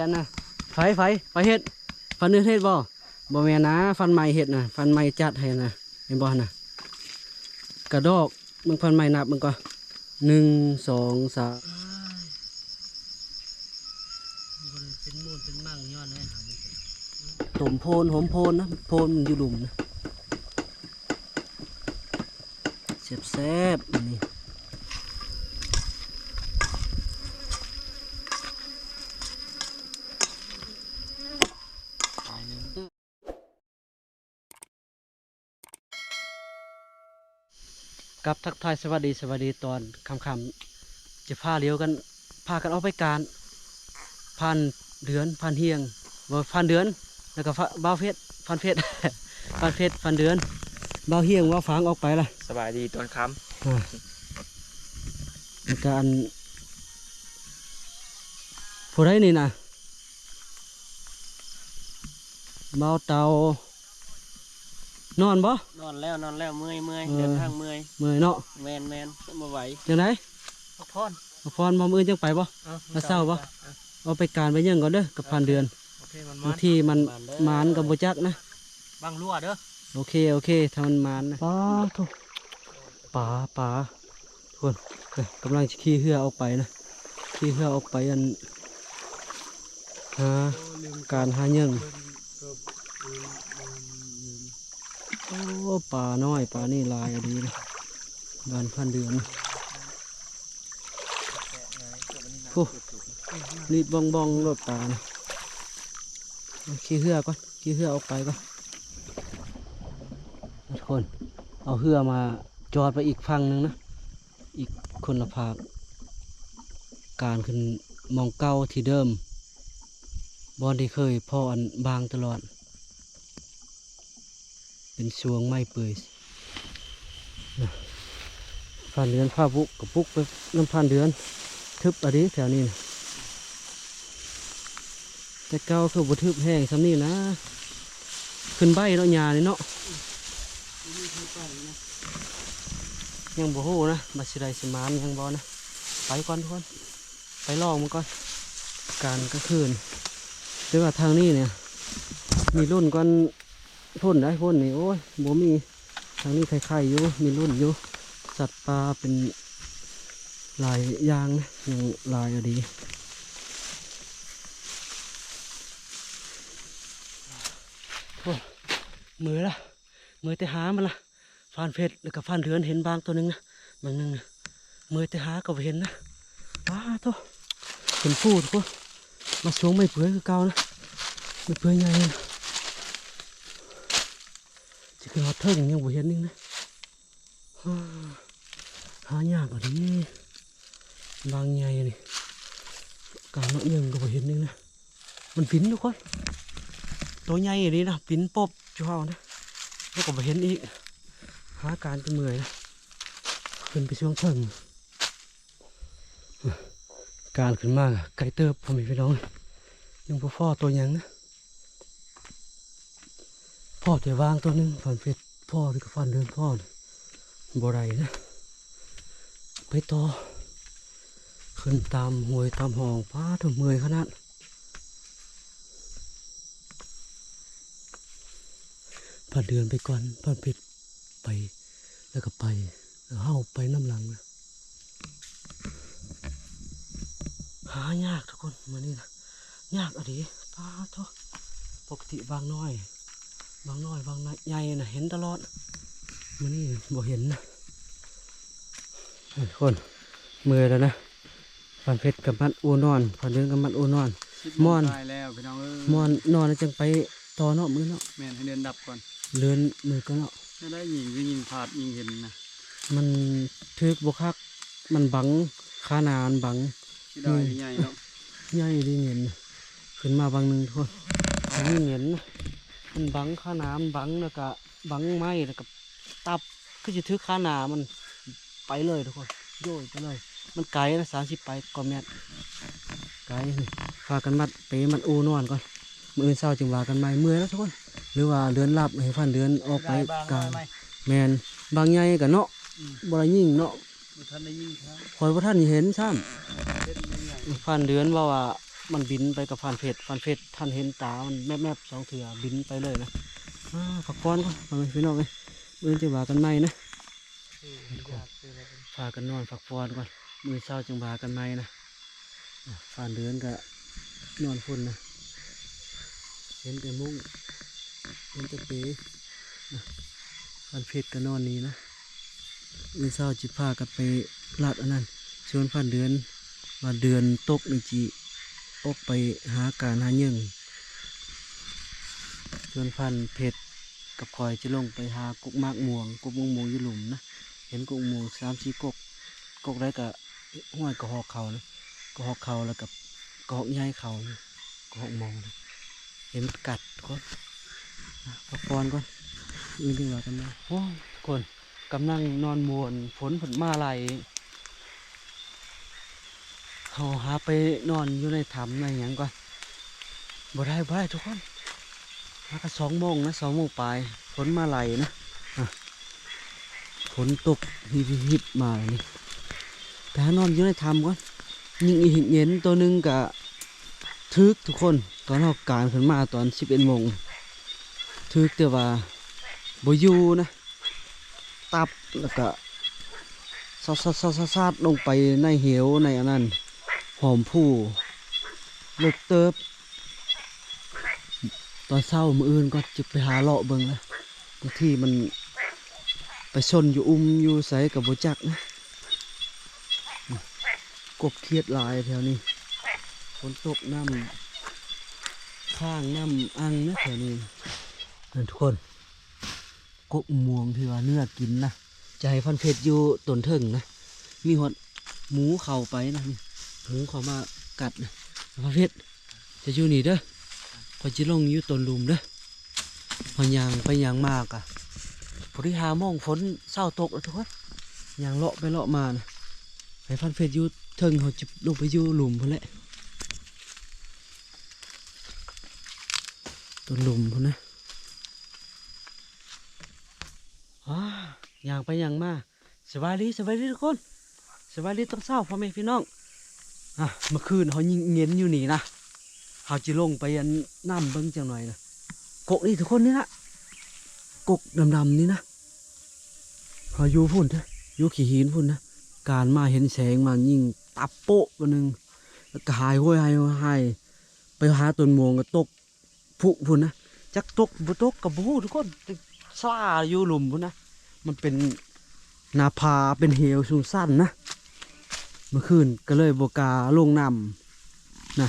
ອັນນະ ໃຜ ໃຜ ໃຜເຮັດ? ຟັນອື່ນເຮັດບໍ່? ບໍ່ແມ່ນນາ ຟັນໃໝ່ເຮັດນະ ຟັນໃໝ່ຈັດໃຫ້ນະ ເຫັນບໍ່ຫັ້ນນະ? ກະດອກ ເບິ່ງຟັນໃໝ່ນັບເບິ່ງກ່ອນ ໜຶ່ງ ສອງ ສາມ ບໍ່ໄດ້ເປັນມູນເປັນມັງຍ້ອນແມ່ນຫຍັງ ຕົ້ມໂພນ ຫົມໂພນນະ ໂພນມັນຢູ່ລຸ່ມນະ. ແຊບໆ ອັນນີ້ ກັບທັກທາຍສະຫວັດດີ ສະຫວັດດີຕອນຄ່ຳໆ ຈະພາຫຼຽວກັນ ພາກັນອອກໄປການ ຜ່ານເດືອນ ຜ່ານຮຽງ ບໍ່ ຜ່ານເດືອນ ແລ້ວກໍ ບ່າວເພັດ ຜ່ານເພັດ ຜ່ານເພັດ ຜ່ານເດືອນ ບ່າວຮຽງ ບ່າວຝາງອອກໄປລະ ສະບາຍດີຕອນຄ່ຳ ອ່າ ແລ້ວກໍອັນ ຜູ້ໃດນີ້ນະ? ບ່າວເຕົ່າ ນອນບໍ່? ນອນແລ້ວ ນອນແລ້ວ ເມື່ອຍ ເມື່ອຍ ເອີ ເດີນທາງເມື່ອຍ ເມື່ອຍເນາະ ແມ່ນໆ ບໍ່ໄຫວ ຈັ່ງໃດ? ພັກຜ່ອນ ພັກຜ່ອນບໍ່? ມື້ອື່ນຈັ່ງໄປບໍ່? ເອີ ມາເຊົ້າບໍ່? ເອີ ເອົາໄປການໄປຫຍັງກ່ອນເດີ ກັບຜ່ານເດືອນ ໂອເຄ ໂອເຄ ມັນ ບາງທີມັນ ມັນ ມັນເດີ ມັນກໍບໍ່ຈັກນະ ບັງຮົ່ວເດີ ໂອເຄ ໂອເຄ ຖ້າມັນໝານນະ ປາໂທ້ ປາ ປາ ທຸກຄົນ ກຳລັງຊິຂີ່ເຮືອອອກໄປນະ ຂີ່ເຮືອອອກໄປ ອັນ ຫາການຫາຫຍັງ ໂອ້ ປານ້ອຍ ປານີ້ຫຼາຍອີ່ຫຼີນະ ບ້ານຜ່ານເດືອນ ໂອ້ ລີດບ່ອງໆ ໂລດປານະ ຂີ່ເຮືອກ່ອນ ຂີ່ເຮືອອອກໄປກ່ອນ ທຸກຄົນ ເອົາເຮືອມາຈອດໄວ້ອີກຝັ່ງໜຶ່ງນະ ອີກຄົນລະພາກ ການຂຶ້ນໝ່ອງເກົ່າທີ່ເດີມ ບ່ອນທີ່ເຄີຍພໍ້ອັນບາງຕະຫຼອດ ເປັນຊ່ວງໄມ້ເປື່ອຍ ຜ່ານເດືອນ ພາບຸກ ກະປຸກໄປນຳຜ່ານເດືອນ ທຶບອະດີແຖວນີ້ນະ ແຕ່ເກົ່າຄືບໍ່ທຶບແຮງສ່ຳນີ້ນະ ຂຶ້ນໃບເນາະ ຫຍ້ານີ້ເນາະ ຍັງບໍ່ຮູ້ນະ ວ່າຊິໄດ້ຊິໝານຍັງບໍ່ນະ ໄປກ່ອນທຸກຄົນ ໄປລອງມັນກ່ອນ ການກາງຄືນ ແຕ່ວ່າທາງນີ້ນີ້ ມີລຸ້ນກ່ອນ ພຸ້ນໃດ໋ ພຸ້ນນີ້ ໂອ້ຍ ບໍ່ມີ ທາງນີ້ໄຄໆຢູ່ ມີລຸ້ນຢູ່ ສັດປ່າເປັນຫຼາຍຢ່າງ ຍັງຫຼາຍອີ່ຫຼີ ໂອ້ຍ ເມື່ອຍລະ ເມື່ອຍແຕ່ຫາມັນລະ ຟານເພັດ ແລ້ວກໍຟານເດືອນ ເຫັນບາງຕົວໜຶ່ງນະ ບາງໜຶ່ງນະ ເມື່ອຍແຕ່ຫາກໍບໍ່ເຫັນນະ ປາໂທ້ ເປັນປູທຸກຄົນ ມາຊ່ວງໄມ້ເປື່ອຍຄືເກົ່ານະ ໄມ້ເປື່ອຍໃຫຍ່ນະ ຊິຂຶ້ນຮອດເທິງຍັງບໍ່ເຫັນອີກນະ ຫາຍາກອີ່ຫຼີ ບາງໃຫຍ່ນີ້ ກາງເນາະ ຍັງກໍບໍ່ເຫັນອີກນະ ມັນບິນທຸກຄົນ ໂຕໃຫຍ່ອີ່ຫຼີນະ ບິນປົບຈຸເຮົານະ ແລ້ວກໍບໍ່ເຫັນອີກ ຫາການຈົນເມື່ອຍນະ ຂຶ້ນໄປຊ່ວງເທິງ ການຂຶ້ນມາໄກເຕີບ ພໍ່ແມ່ພີ່ນ້ອງ ຍັງບໍ່ພໍ້ໂຕຫຍັງນະ ພໍ້ແຕ່ຫວ່າງໂຕໜຶ່ງ ຟານເພັດພໍ້ ຫຼືກໍຟານເດືອນພໍ້ ບໍ່ໄດ້ນະ ໄປຕໍ່ ຂຶ້ນຕາມຫ້ວຍຕາມຮ່ອງ ປາໂທ້ ເມື່ອຍຂະໜາດ ຟານເດືອນໄປກ່ອນ ຟານເພັດໄປ ແລ້ວກໍໄປ ແລ້ວເຮົາໄປນຳຫຼັງນະ ຫາຍາກທຸກຄົນ ມື້ນີ້ນະ ຍາກອີ່ຫຼີ ປາໂທ້ ປົກກະຕິບາງນ້ອຍ ບາງນ້ອຍ ບາງໃຫຍ່ນະ ເຫັນຕະຫຼອດ ມື້ນີ້ບໍ່ເຫັນນະ ທຸກຄົນ ເມື່ອຍແລ້ວນະ ຟານເພັດກໍມັດອູນອນ ຟານເດືອນກໍມັດອູນອນ ສິບໂມງ ມ່ອນ ປາຍແລ້ວ ພີ່ນ້ອງເອີຍ ມ່ອນນອນແລ້ວຈັ່ງໄປຕໍ່ເນາະ ມື້ເນາະ ແມ່ນ ໃຫ້ເດືອນດັບກ່ອນ ເດືອນມື້ກ່ອນເນາະ ແນວໃດຍິງ ຍິງພາດ ຍິງເຫັນນະ ມັນຖືກບໍ່ຄັກ ມັນບັງ ຄາໜາມັນບັງ ເສຍດາຍ ອືມ ໃຫຍ່ເນາະ ໃຫຍ່ດີເຫັນ ຂຶ້ນມາບາງໜຶ່ງທຸກຄົນ ນີ້ເຫັນນະ ມັນບັງຄາໜາມັນບັງ ແລ້ວກະບັງໄມ້ ແລ້ວກະຕັບ ຄືຊິຖືກຄາໜາມັນໄປເລີຍທຸກຄົນ ໂຍຍໄປເລີຍ ມັນໄກນະ ສາມສິບປາຍກວ່າແມັດ ໄກ ນີ້ ພາກັນມັດເປມັດອູນອນກ່ອນ ມື້ອື່ນເຊົ້າຈຶ່ງວ່າກັນໃໝ່ ເມື່ອຍແລ້ວທຸກຄົນ ຫຼືວ່າເດືອນຫຼັບ ໃຫ້ຟານເດືອນອອກໄປກາງ ແມ່ນ ບາງໃຫຍ່ກະເນາະ ອືມ ບໍ່ໄດ້ຍິງເນາະ ບໍ່ທັນໄດ້ຍິງ ຂ້ອຍບໍ່ທັນເຫັນຊ້ຳ ເຫັນໃຫຍ່ ຟານເດືອນເວົ້າວ່າ ມັນບິນໄປກັບຟານເພັດ, ຟານເພັດທັນເຫັນຕາມັນແມບໆສອງເທື່ອ ບິນໄປເລີຍນະ. ອາ ພັກຜ່ອນກ່ອນ ພໍ່ແມ່ພີ່ນ້ອງເອີຍ, ມື້ອື່ນຈະວ່າກັນໃໝ່ນະ. ພາກັນນອນພັກຜ່ອນກ່ອນ, ມື້ເຊົ້າຈຶ່ງວ່າກັນໃໝ່ນະ. ອາ ຟານເດືອນກໍນອນພຸ້ນນະ, ເຫັນແຕ່ມຸ້ງ ເຫັນແຕ່ເປນະ. ຟານເພັດກໍນອນນີ້ນະ. ມື້ເຊົ້າຊິພາກັນໄປລັດອັນນັ້ນ, ສ່ວນຟານເດືອນວ່າເດືອນຕົກນີ້ ຊິອອກໄປຫາການຫາເຫຍື່ອງ. ສ່ວນຟານເພັດກັບຂ້ອຍຈະລົງໄປຫາກົກໝາກມ່ວງ, ກົກໝາກມ່ວງຢູ່ລຸ່ມນະ. ເຫັນກົກມ່ວງສາມສີ່ກົກ, ກົກໃດກໍຫ້ວຍກະຮອກເຂົານະ, ກະຮອກເຂົາ ແລ້ວກໍກະຮອກໃຫຍ່ເຂົານະ, ກະຮອກມ່ວງນະ. ເຫັນມັນກັດທຸກຄົນ. ພັກຜ່ອນກ່ອນ, ອື່ນຈຶ່ງວ່າກັນໃໝ່. ໂອ້ຍ ທຸກຄົນ ກຳລັງນອນມ່ວນ, ຝົນເພິ່ນມາໄລ່. ເຮົາຫາໄປນອນຢູ່ໃນຖ້ຳໃນຫຍັງກ່ອນ. ບໍ່ໄດ້ ບໍ່ໄດ້ທຸກຄົນ, ຫາກະສອງໂມງນະ, ສອງໂມງປາຍ ຝົນມາໄລ່ນະ. ອາ ຝົນຕົກຮິບໆມານີ້, ໄປຫານອນຢູ່ໃນຖ້ຳກ່ອນ. ຍິງອີເຫັນເຫງັນໂຕໜຶ່ງກະຖືກທຸກຄົນ, ຕອນເຮົາການຂຶ້ນມາຕອນສິບເອັດໂມງ ຖືກ ແຕ່ວ່າບໍ່ຢູ່ນະ. ຕັບ ແລ້ວກະສາດໆໆໆ ລົງໄປໃນເຫວ ໃນອັນນັ້ນ ຫອມພູ ເລິກເຕີບ. ຕອນເຊົ້າມື້ອື່ນກໍຈະໄປຫາເລາະເບິ່ງນະ, ບາງທີມັນໄປຊົນຢູ່ອຸ່ມຢູ່ໃສກໍບໍ່ຈັກນະ. ກົບຂຽດຫຼາຍແຖວນີ້, ຝົນຕົກນ້ຳຄ້າງນ້ຳອັ່ງນະແຖວນີ້. ນັ້ນທຸກຄົນ ກົກມ່ວງທີ່ວ່າເນື້ອກິນນະ, ຈະໃຫ້ຟານເພັດຢູ່ຕົ້ນເທິງນະ, ມີຮອດໝູເຂົ້າໄປນະ, ໝູເຂົ້າມາກັດນະ. ຟານເພັດ ຈະຢູ່ນີ້ເດີ, ຂ້ອຍຊິລົງຢູ່ຕົ້ນລຸ່ມເດີ. ເຮົາຍ່າງໄປຍ່າງມາກະ ພໍດີຫ້າໂມງ ຝົນເຊົາຕົກແລ້ວທຸກຄົນ, ຍ່າງເລາະໄປເລາະມານະ. ໃຫ້ຟານເພັດຢູ່ເທິງ, ເຮົາຈະລົງໄປຢູ່ລຸ່ມພຸ້ນແຫຼະ, ຕົ້ນລຸ່ມພຸ້ນນະ. ອາ ຍ່າງໄປຍ່າງມາ. ສະບາຍດີ ສະບາຍດີທຸກຄົນ, ສະບາຍດີຕອນເຊົ້າພໍ່ແມ່ພີ່ນ້ອງ. ອາ ເມື່ອຄືນເຮົາຍິງເຫງັນຢູ່ນີ້ນະ, ເຮົາຈະລົງໄປອັນນ້ຳເບິ່ງຈັກໜ່ອຍນະ. ກົກນີ້ທຸກຄົນ, ນີ້ລະ ກົກດຳໆນີ້ນະ. ເຮົາຢູ່ພຸ້ນເດີ, ຢູ່ຂີ້ຫີນພຸ້ນນະ, ການມາເຫັນແສງມາຍິງຕັບໂປະບາດໜຶ່ງ, ແລ້ວກໍຫາຍໂຫຍຫາຍ ໄປຫາຕົ້ນມ່ວງກໍຕົກ ພຸພຸ້ນນະ. ຈັກຕົກບໍ່ຕົກກໍບໍ່ຮູ້ທຸກຄົນ, ແຕ່ສະຫຼາຢູ່ລຸ່ມພຸ້ນນະ. ມັນເປັນໜ້າຜາ ເປັນເຫວສູງຊັນນະ, ເມື່ອຄືນກໍເລີຍບໍ່ກ້າລົງນ້ຳນະ.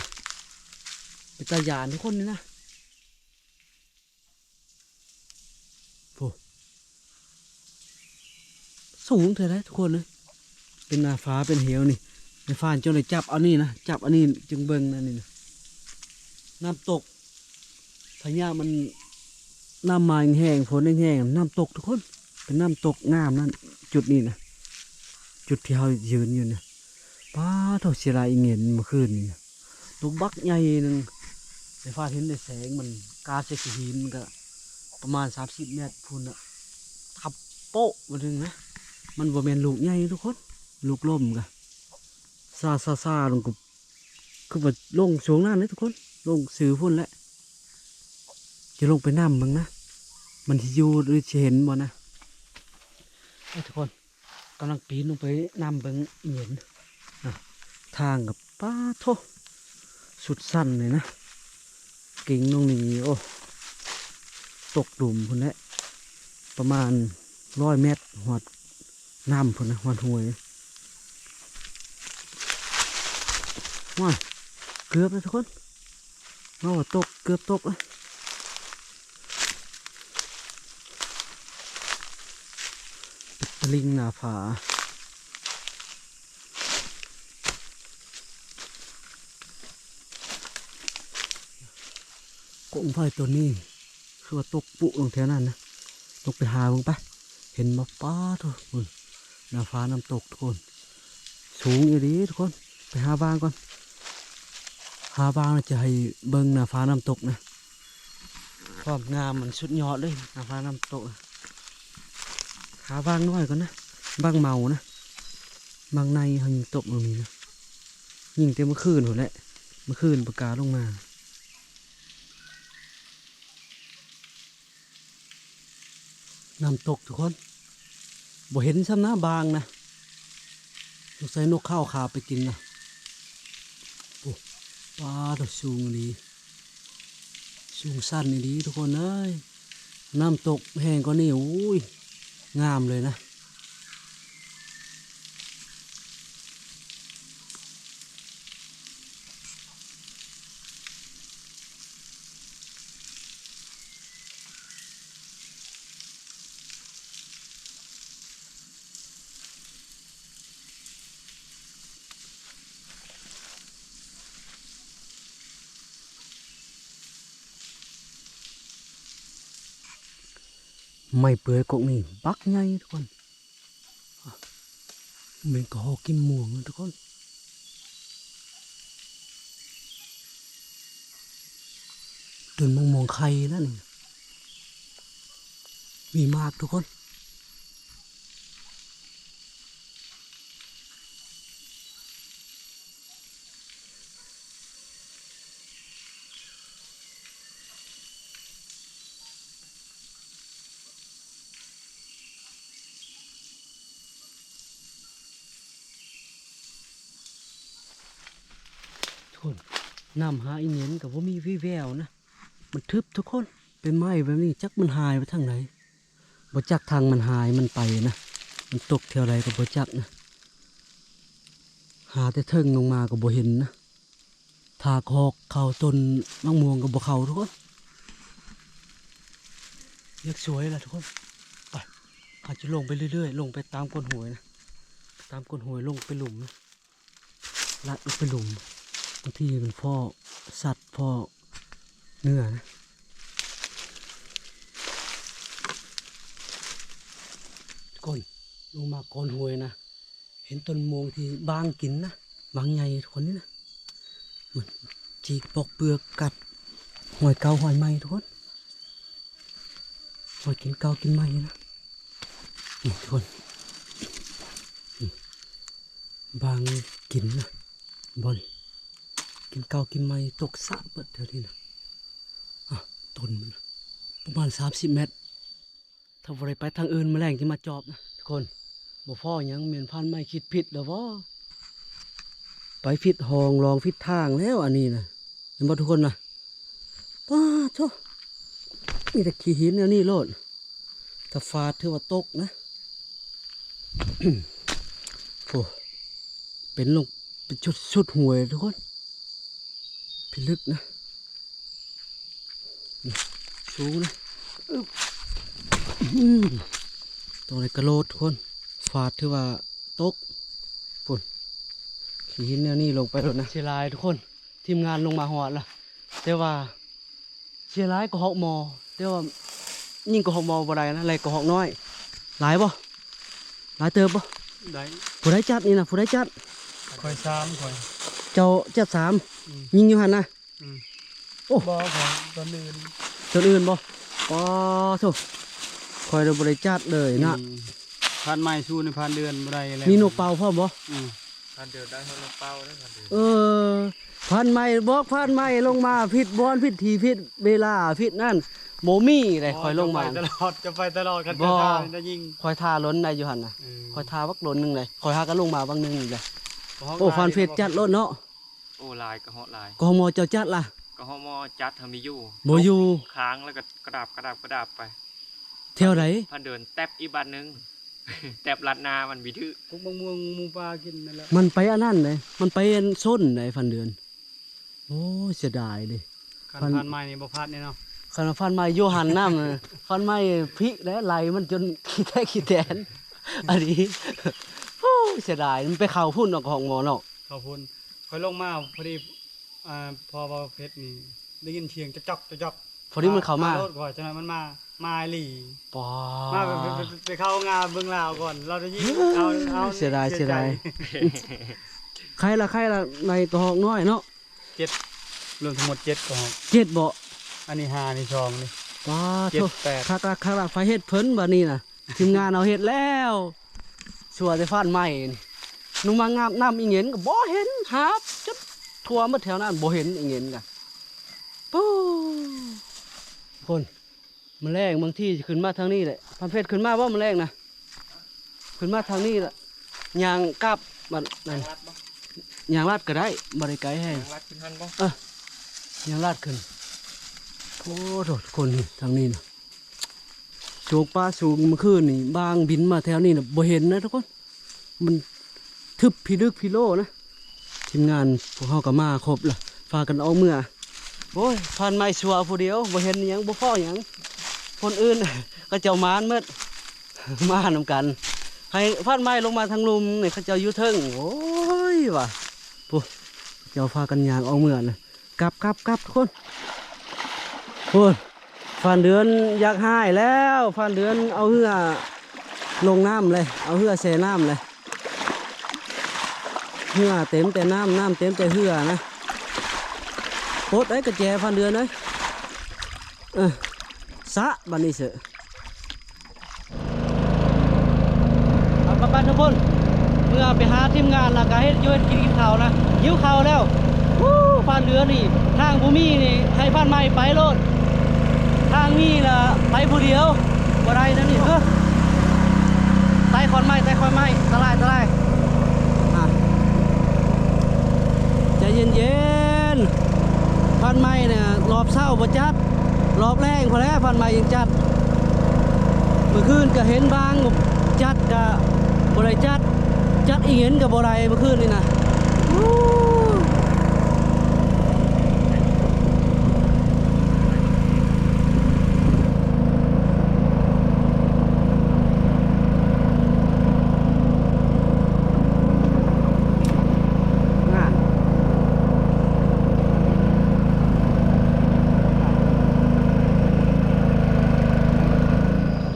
ເປັນຕາຢ້ານທຸກຄົນນີ້ນະ. ໂອ້ ສູງເທື່ອໃດທຸກຄົນເອີຍ, ເປັນໜ້າຜາເປັນເຫວນີ້. ໃນຟານຈົນໄດ້ຈັບເອົານີ້ນະ, ຈັບອັນນີ້ຈຶ່ງເບິ່ງນະ. ນີ້ນະ ນ້ຳຕົກ ພະຍາມັນ ນ້ຳມາແຮງໆ ຝົນແຮງໆ ນ້ຳຕົກທຸກຄົນ, ເປັນນ້ຳຕົກງາມນັ້ນ. ຈຸດນີ້ນະ ຈຸດທີ່ເຮົາຢືນຢູ່ນະ. ປາໂທ້ ເສຍດາຍອີ່ເຫງັນເມື່ອຄືນນີ້ນະ. ຕົວບັກໃຫຍ່ໜຶ່ງ, ໄດ້ຟ້າເຫັນໄດ້ແສງມັນກາໃສ່ຂີ້ຫີນ ມັນກະປະມານສາມສິບແມັດພຸ້ນນະ, ທັບໂປະມາເຖິງນະ. ມັນບໍ່ແມ່ນລູກໃຫຍ່ທຸກຄົນ, ລູກລົ້ມກະຊາໆໆ ລົງ ຄືວ່າລົງຊ່ວງນັ້ນເດ້ທຸກຄົນ, ລົງຊື່ພຸ້ນແຫຼະ. ຈະລົງໄປນຳເບິ່ງນະ, ມັນຊິຢູ່ ຫຼື ຊິເຫັນບໍ່ນະ. ເອີ ທຸກຄົນ ກຳລັງປີນລົງໄປນຳເບິ່ງອີ່ເຫງັນນະ. ທາງກໍ ປາໂທ້ ສຸດຊັນເລີຍນະ, ເກັ່ງລົງນີ້ ໂອ້ ຕົກຫຼຸມພຸ້ນແຫຼະ, ປະມານຮ້ອຍແມັດ ຮອດນ້ຳພຸ້ນນະ, ຮອດຫ້ວຍ. ວ້າຍ ເກືອບແລ້ວທຸກຄົນ, ເວົ້າວ່າຕົກ ເກືອບຕົກແລ້ວ. ຕະລິງໜ້າຜາ. ກົງໄຟຕົວນີ້ຄືວ່າຕົກປຸລົງແຖວນັ້ນນະ, ລົງໄປຫາເບິ່ງໄປ ເຫັນບໍ່? ປາໂທ້ ພຸ້ນ ໜ້າຜານ້ຳຕົກທຸກຄົນ, ສູງອີ່ຫຼີທຸກຄົນ. ໄປຫາວາງກ່ອນ, ຫາວາງແລ້ວຈະໃຫ້ເບິ່ງໜ້າຜານ້ຳຕົກນະ. ຄວາມງາມມັນສຸດຍອດເລີຍ ໜ້າຜານ້ຳຕົກ. ຫາວາງນ້ອຍກ່ອນນະ, ວາງເໝົານະ, ວາງໃນເຮົາຍິງຕົກລົງນີ້ນະ, ຍິງແຕ່ເມື່ອຄືນພຸ້ນແຫຼະ. ມື້ຄືນປະກາລົງມາ. ນ້ຳຕົກທຸກຄົນ ບໍ່ເຫັນຊ້ຳນະ ບາງນະ ສົງໄສນົກເຂົາຄາບໄປກິນນະ. ໂອ້ ປາດ ສູງອີ່ຫຼີ ສູງຊັນອີ່ຫຼີທຸກຄົນເອີຍ. ນ້ຳຕົກແຮງກວ່ານີ້ ໂອ້ຍ ງາມເລີຍນະ. ໄມ້ເປືອຍກົກນີ້ບັກໃຫຍ່ທຸກຄົນ. ແມ່ນກະຮອກກິມມ່ວງນະທຸກຄົນ ຕົ້ນໝາກມ່ວງໄຂ່ແລ້ວນີ້ ມີໝາກທຸກຄົນ. ທຸກຄົນ ນ້ຳຫາອີ່ເຫງັນກະບໍ່ມີວີ່ແວວນະ ມັນທຶບທຸກຄົນ. ເປັນໄມ້ແບບນີ້ຈັກມັນຫາຍໄປທາງໃດ ບໍ່ຈັກທາງມັນຫາຍມັນໄປນະ ມັນຕົກແຖວໃດກະບໍ່ຈັກນະ ຫາແຕ່ເທິງລົງມາກະບໍ່ເຫັນນະ. ຖ້າກະຮອກເຂົ້າຕົ້ນໝາກມ່ວງກະບໍ່ເຂົ້າທຸກຄົນ. ວຽກສວຍລະທຸກຄົນ. ໄປ ເຮົາຈະລົງໄປເລື້ອຍໆ ລົງໄປຕາມກົ້ນຫ້ວຍນະ ຕາມກົ້ນຫ້ວຍລົງໄປຫຼຸມນະ ລັດລົງໄປຫຼຸມ ບາງທີມັນພໍ້ສັດພໍ້ເນື້ອນະ. ທຸກຄົນ ລົງມາກ້ອນຫ້ວຍນະ ເຫັນຕົ້ນມ່ວງທີ່ບາງກິນນະ ບາງໃຫຍ່ທຸກຄົນນີ້ນະ ມັນຈີກປອກເປືອກກັດ ຮອຍເກົ່າຮອຍໃໝ່ທຸກຄົນ ຮອຍກິນເກົ່າກິນໃໝ່ນະ ນີ້ທຸກຄົນ ນີ້ ບາງກິນນະ ບ່ອນກິນເກົ່າກິນໃໝ່ ຕົກສະເບິດແຖວນີ້ນະ. ອ່ະ ຕົ້ນມັນປະມານສາມສິບແມັດ. ຖ້າບໍ່ໄດ້ໄປທາງອື່ນ ມື້ແລງຊິມາຈອບນະທຸກຄົນ. ບໍ່ພໍຫຍັງ ແມ່ນພານໄມ້ຄິດຜິດແລ້ວບໍ? ໄປຜິດຮ່ອງລອງຜິດທາງແລ້ວອັນນີ້ນະ ເຫັນບໍ່ທຸກຄົນນະ? ປາດໂທ້ ມີແຕ່ຂີ້ຫີນແນວນີ້ໂລດ ຖ້າຟາດຖືວ່າຕົກນະ. ໂອ້ ເປັນລົງ ເປັນຊຸດ ຊຸດຫ້ວຍທຸກຄົນ ພິລຶກນະ ນີ້ ສູງນະ ອຶບ ອືມ ຕ້ອງໄດ້ກະໂດດທຸກຄົນ ຟາດຖືວ່າຕົກ ພຸ້ນ ຂີ້ຫີນແນວນີ້ລົງໄປໂລດນະ. ເສຍຫຼາຍທຸກຄົນ ທີມງານລົງມາຮອດລະ ແຕ່ວ່າ ເສຍຫຼາຍກະຮອກໝໍ ແຕ່ວ່າຍິງກະຮອກໝໍບໍ່ໄດ້ນະ ໄດ້ກະຮອກນ້ອຍ. ຫຼາຍບໍ່? ຫຼາຍເຕີບບໍ່? ໄດ້. ຜູ້ໃດຈັດນີ້ນະ? ຜູ້ໃດຈັດ? ຂ້ອຍສາມ ຂ້ອຍ. ເຈົ້າຈັດສາມ? ອືມ. ຍິງຢູ່ຫັ້ນນະ? ອືມ. ໂອ້ ບໍ່ ຂ້ອຍ ຕົນອື່ນ ຕົນອື່ນບໍ່? ອໍ ໂທ້ ຂ້ອຍລະບໍ່ໄດ້ຈັດເລີຍນະ. ອືມ. ພານໃໝ່ສູ້ໃນພານເດືອນບໍ່ໄດ້ແລ້ວ. ມີນົກເປົ້າພ້ອມບໍ່? ອືມ. ພານເດືອນໄດ້ຮອດນົກເປົ້າເດ້ ພານເດືອນ. ເອີ ພານໃໝ່ ບອກພານໃໝ່ລົງມາ ຜິດບ່ອນ ຜິດທີ່ ຜິດເວລາ ຜິດນັ້ນ ບໍ່ມີເດ້. ຂ້ອຍລົງມາ ຈະໄປຕະຫຼອດ ຈະໄປຕະຫຼອດ ຄັນເຈົ້າທ່າໄດ້ຍິງ. ຂ້ອຍທ່າດົນໄດ້ຢູ່ຫັ້ນນະ. ເອີ ຂ້ອຍທ່າບັກດົນໜຶ່ງເດ້ ຂ້ອຍຫາກະລົງມາບັກໜຶ່ງເດ້. ໂອ້ ຟານເຟດຈັດໂລດເນາະ. ໂອ້ ຫຼາຍ ກະຮອກຫຼາຍ. ກະຮອກໝໍເຈົ້າຈັດລະ? ກະຮອກໝໍຈັດ ຖ້າມີຢູ່ ບໍ່ຢູ່ ຄ້າງ ແລ້ວກະກະດາບ ກະດາບ ກະດາບໄປ. ແຖວໃດ? ພານເດີນແຕັບອີກບາດໜຶ່ງ ແຕັບລັດໜ້າມັນມີຖືກ ກົກໝາກມ່ວງໝູປ່າກິນນັ້ນແຫຼະ. ມັນໄປອັນນັ້ນເດ້ ມັນໄປອັນຊົນໃດ ພານເດືອນ. ໂອ້ຍ ເສຍດາຍເດ້. ຄັນພານໃໝ່ນີ້ບໍ່ພາດແນ່ເນາະ. ຄັນວ່າພານໃໝ່ຢູ່ຫັ້ນນຳ ພານໃໝ່ພິແຫຼະ ໄລ່ມັນຈົນຂີ້ແຕກຂີ້ແຕນ. ອັນນີ້ ໂອ້ຍ ເສຍດາຍ ມັນໄປເຂົ້າພຸ້ນເນາະ ກະຮອກໝໍເນາະ. ເຂົ້າພຸ້ນ ຂ້ອຍລົງມາພໍດີ ອ່າ ພໍເວົ້າເພັດນີ້ ໄດ້ຍິນສຽງຈະຈອກ ຈະຈອກ ພໍດີມັນເຂົ້າມາ ໂລດຂ້ອຍ ຈັ່ງນັ້ນມັນມາ ມາອີ່ຫຼີ. ປາດ ມາໄປ ໄປ ໄປ ໄປເຂົ້າງາເບິ່ງລາວກ່ອນ ລາວໄດ້ຍິນ ເອົາ ເອົາ ເສຍດາຍ ເສຍດາຍ. ໃຄລະ ໃຄລະ ໃນກະຮອກນ້ອຍເນາະ. ເຈັດ ລວມທັງໝົດເຈັດກະຮອກ. ເຈັດບໍ? ອັນນີ້ຫ້າ ອັນນີ້ສອງນີ້. ປາດ ເຈັດ ໂທ້ ແປດ ຄັກລະ ຄັກລະ ໃຜເຮັດເພິ່ນບາດນີ້ນະ. ທີມງານເຮົາເຮັດແລ້ວ ຊົ່ວແຕ່ຟານໃໝ່ນີ້ ໜູມາງາບນ້ຳອີ່ຫຍັງກະບໍ່ເຫັນ ຫາບຈົນ ກວມໝົດແຖວນັ້ນ ບໍ່ເຫັນອີ່ເຫງັນກະ. ປູ້ ຄົນ ມະແລງບາງທີຊິຂຶ້ນມາທາງນີ້ແຫຼະ. ພັນເພັດ ຂຶ້ນມາບໍ່ມະແລງນະ? ຂຶ້ນມາທາງນີ້ລະ ຍ່າງກັບບັດນັ້ນ ຍ່າງລັດກໍໄດ້ ບໍ່ໄດ້ໄກແຮງ. ຍ່າງລັດຂຶ້ນຫັ້ນບໍ່? ເອີ ຍ່າງລັດຂຶ້ນ. ໂອ້ໂຫ ທຸກຄົນ ນີ້ ທາງນີ້ນະ ສູງ ປ່າສູງ. ມື້ຄືນນີ້ບາງບິນມາແຖວນີ້ນະ ບໍ່ເຫັນນະທຸກຄົນ. ມັນທຶບພິລຶກພິໂລນະ. ທີມງານພວກເຮົາກໍມາຄົບລະ ພາກັນອອກເມືອ. ໂອ້ຍ ພານໄມ້ຊົ່ວຜູ້ດຽວ ບໍ່ເຫັນຫຍັງ ບໍ່ພໍຫຍັງ. ຄົນອື່ນເຂົາເຈົ້າມານໝົດ ມານຳກັນ. ໃຫ້ພານໄມ້ລົງມາທາງລຸ່ມນີ້ ເຂົາເຈົ້າຢູ່ເທິງ. ໂອ້ຍ ວ່າ ຜູ້ ເຂົາເຈົ້າພາກັນຍ່າງອອກເມືອນະ. ກັບ ກັບ ກັບ ທຸກຄົນ. ໂອ້ຍ ພານເດືອນຢາກຫາຍແລ້ວ. ພານເດືອນເອົາເຮືອລົງນ້ຳເລີຍ ເອົາເຮືອແຊ່ນ້ຳເລີຍ. ເຮືອເຕັມແຕ່ນ້ຳ ນ້ຳເຕັມແຕ່ເຮືອນະ. ປົດໄອ້ກະແຈ ພານເດືອນເອີຍ. ເອີ ສະ ບັດນີ້ເສີ. ໄປໆ ທຸກຄົນ ເມືອໄປຫາທີມງານ ແລ້ວກະເຮັດຢູ່ເຮັດກິນ ກິນເຂົ້ານະ. ຫິວເຂົ້າແລ້ວ. ວູ້ ພານເດືອນນີ້ ທາງບໍ່ມີນີ້ ໃຫ້ພານໄມ້ໄປໂລດ. ທາງມີລະໄປຜູ້ດຽວ ບໍ່ໄດ້ນະນີ້. ເອີ ໄຕ່ຂອນໄມ້ ໄຕ່ຂອນໄມ້ ຕະລາຍ ຕະລາຍ. ອ່ະ ໃຈເຢັນໆ ພານໄມ້ນະ ລອບເຊົ້າບໍ່ຈັດ ລອບແລງພຸ້ນແຫຼະ ພານໄມ້ຈັ່ງຈັດ. ມື້ຄືນກະເຫັນບາງ ຈັດກະບໍ່ໄດ້ຈັດ ຈັດອີ່ເຫງັນກະບໍ່ໄດ້ມື້ຄືນນີ້ນະ.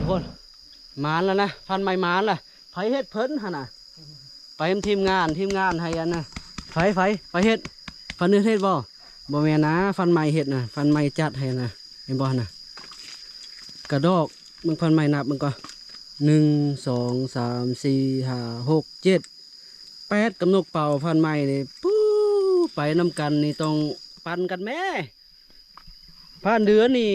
ທຸກຄົນ ໝານແລ້ວນະ ພັນໄມ້ໝານລະ. ໃຜເຮັດເພິ່ນຫັ້ນນະ? ໄປນຳທີມງານ ທີມງານໃຫ້ອັນນະ ໃຜ ໃຜ ໃຜເຮັດ? ພັນເດືອນເຮັດບໍ່? ບໍ່ແມ່ນນະ ພັນໄມ້ເຮັດນະ ພັນໄມ້ຈັດໃຫ້ນະ. ເຫັນບໍ່ຫັ້ນນະ ກະດອກ ເບິ່ງພັນໄມ້ ນັບເບິ່ງກ່ອນ ໜຶ່ງ ສອງ ສາມ ສີ່ ຫ້າ ຫົກ ເຈັດ ແປດ ກຳນົກເປົ່າ ພັນໄມ້ນີ້ ປູ້ ໄປນຳກັນນີ້ຕ້ອງປັ່ນກັນແມ້. ພັນເດືອນນີ້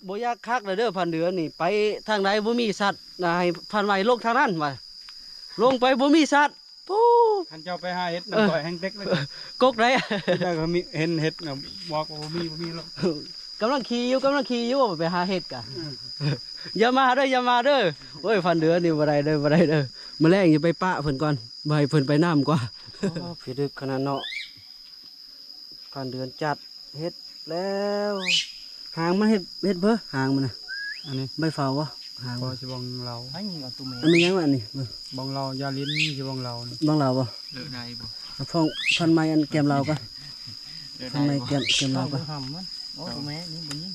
ບໍ່ຢາກຄັກແລ້ວເດີ ພັນເດືອນນີ້ ໄປທາງໃດບໍ່ມີສັດນະ ໃຫ້ພັນໄມ້ລົງທາງນັ້ນວ່າ ລົງໄປບໍ່ມີສັດ. ປູ້ ຄັນເຈົ້າໄປຫາເຫັດນຳ ເອີ ຂ້ອຍແຮ່ງເຕັກເລີຍ ກົກໄດ້ ແລ້ວກໍມີເຫັນເຫັດນະ ບອກວ່າບໍ່ມີ ບໍ່ມີແລ້ວ. ກຳລັງຂີ່ຢູ່ ກຳລັງຂີ່ຢູ່ ໄປຫາເຫັດກະ ອືມ ຢ່າມາເດີ ຢ່າມາເດີ. ໂອ້ຍ ພັນເດືອນນີ້ບໍ່ໄດ້ເດີ ບໍ່ໄດ້ເດີ. ມື້ແລງຊິໄປປະເພິ່ນກ່ອນ ບໍ່ໃຫ້ເພິ່ນໄປນຳກວ່າ. ໂອ້ ພິລຶກຂະໜາດເນາະ. ພັນເດືອນຈັດເຫັດແລ້ວ. ຫາງມັນເຫັດ ເຫັດເບີ ຫາງມັນນະ. ອັນນີ້ໃບເຝົ້າບໍ່? ຫາງ ພໍຊິບອງເລົາ. ອັນນີ້ຫຍັງວະອັນນີ້? ເບິ່ງ ບອງເລົາ ຢາລິນ ຊິບອງເລົານີ້ ບອງເລົາບໍ່? ເລີກໄດ້ບໍ່? ເອົາພອງ ພັນໄມ້ອັນແກ້ມເລົາກ່ອນ. ເລີກໄດ້ບໍ່? ພັນໄມ້ແກ້ມ ແກ້ມເລົາກ່ອນ. ຫຳມັນ ໂອ້ ແມ່ນີ້ບໍ່ຍິງ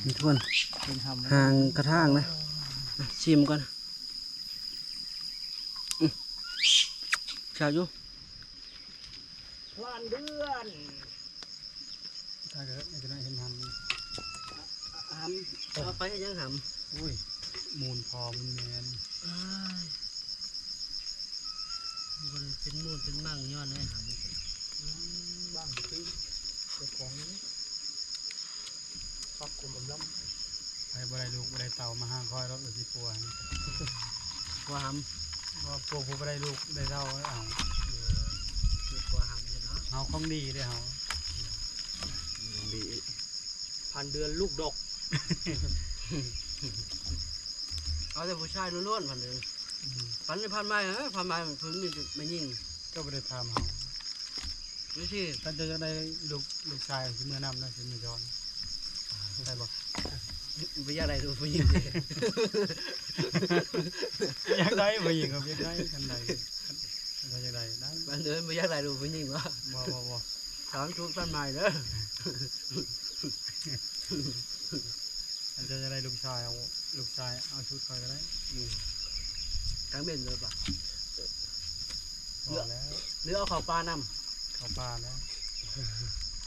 ນີ້ທຸກຄົນ ເປັນຫຳ ຫາງກະຖາງນະ. ຊິມກ່ອນ. ອືມ ແຊບຢູ່. ພານເດືອນ ຖ້າເກີດໃຫ້ເຫັນຫຳ ຫຳ ເອົາໄປເຮັດຫຍັງຫຳ? ໂອ້ຍ ມູນພໍ່ມູນແມ່. ອ້າຍ ບໍ່ໄດ້ເປັນມູນເປັນມັງຍ້ອນໃຫ້ຫຳ. ອືມ ບາງຄືເຈົ້າຂອງນີ້ ປັບກົມອຳລຳ ໃຜບໍ່ໄດ້ລູກບໍ່ໄດ້ເຕົ້າມາຫາຂ້ອຍດອກ ຊິປົວໃຫ້ ປົວຫຳ ບໍ່ ພວກຜູ້ບໍ່ໄດ້ລູກໄດ້ເຕົ້າເອົາ ເອີ ຊິປົວຫຳເນາະ ເຮົາຂອງດີເດ້ເຮົາ ຂອງດີ. ພັນເດືອນລູກດອກ ເອົາແຕ່ຜູ້ຊາຍລ້ວນໆ ພັນເດືອນ. ອືມ ພັນ ພັນໄມ້ ເອີ ພັນໄມ້ ເພິ່ນມີແຕ່ແມ່ຍິງ. ເຈົ້າບໍ່ໄດ້ຖາມເຮົາ ນີ້ຊິ ຄັນເຈົ້າຢາກໄດ້ລູກ ລູກຊາຍຊິເມືອນຳນະ ຊິເມືອຍ້ອນ ໄດ້ບໍ່? ບໍ່ຢາກໄດ້ລູກຜູ້ຍິງເດ້. ຢາກໄດ້ຜູ້ຍິງກໍຢາກໄດ້ ຄັນໃດ ຄັນຢາກໄດ້ ໄດ້. ບັງເອີນບໍ່ຢາກໄດ້ລູກຜູ້ຍິງບໍ? ບໍ່ ບໍ່ ບໍ່ ຖາມສູດພັນໄມ້ເດີ. ຄັນເຈົ້າຢາກໄດ້ລູກຊາຍ ເອົາລູກຊາຍ ເອົາສູດຂ້ອຍກໍໄດ້. ອືມ ກາງເບັນເລີຍປະ? ພໍແລ້ວ ຫຼືເອົາເຂົ້າປ່ານຳ? ເຂົ້າປ່າແລ້ວ